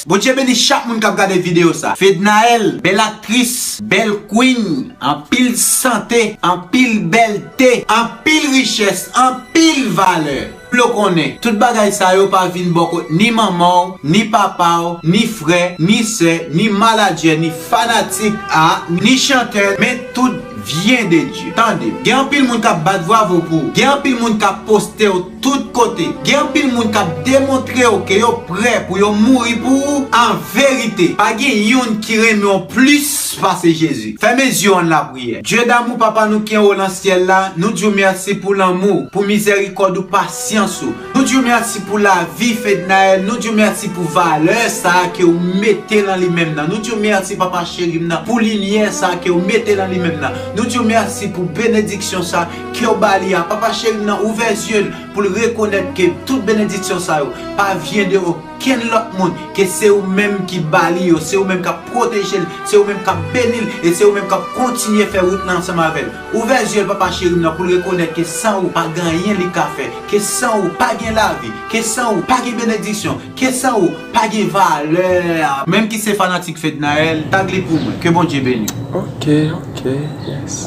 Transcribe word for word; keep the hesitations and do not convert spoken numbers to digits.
Bondye beni chak moun k ap gade videyo sa. Fednaelle, bèl aktris, bèl queen, anpil sante, anpil bèlte, anpil richès, anpil valè. Pou yo konnen, tout bagay sa yo pa vin bò kot ni manman w, ni papa w, ni frè, ni sè, ni manadjè, ni fanatik a, ni chantè, men tout vyen de Dye. Tande, gen anpil moun k ap bat bravo pou ou. Gen anpil moun k ap poste w tout kote. Gen anpil moun k ap demontre w ke yo prè pou yo mouri pou ou. An verite, pa gen youn ki renmen w plis pase Jezi. Fèmen zye w, ann lapriyè. Dye damou, Papa nou ki anwo nan syèl la, nou di w mèsi pou lanmou, pou mizèrikòd ou, pasyans ou. Nou di w mèsi pou lavi Fednaelle. Nou di w mèsi pou valè sa a ke w mete nan li menm nan. Nou di w mèsi, Papa cheri m nan, pou limyè sa a ke w mete nan li menm nan. Nou di w mèsi pou benediksyon sa a ke w ba li a. Papa cheri m nan, ouvè zye l pou l rekonèt ke tout benediksyon sa yo pa vyen de okenn lòt moun ke se ou menm ki ba li yo, se ou menm k ap pwoteje l, se ou menm k ap beni l, e se ou menm k ap kontinye fè wout lan ansanm avè l. Ouvè zye l, Papa cheri m nan, pou l rekonèt ke san ou pa gen anyen li ka fè, ke san ou pa gen lavi, ke san ou pa gen benediksyon, ke san ou pa gen valè. Menm ki se fanatik Fednaelle, tag li pou mwen. Ke Bondye beni w. Ok, ok, yes.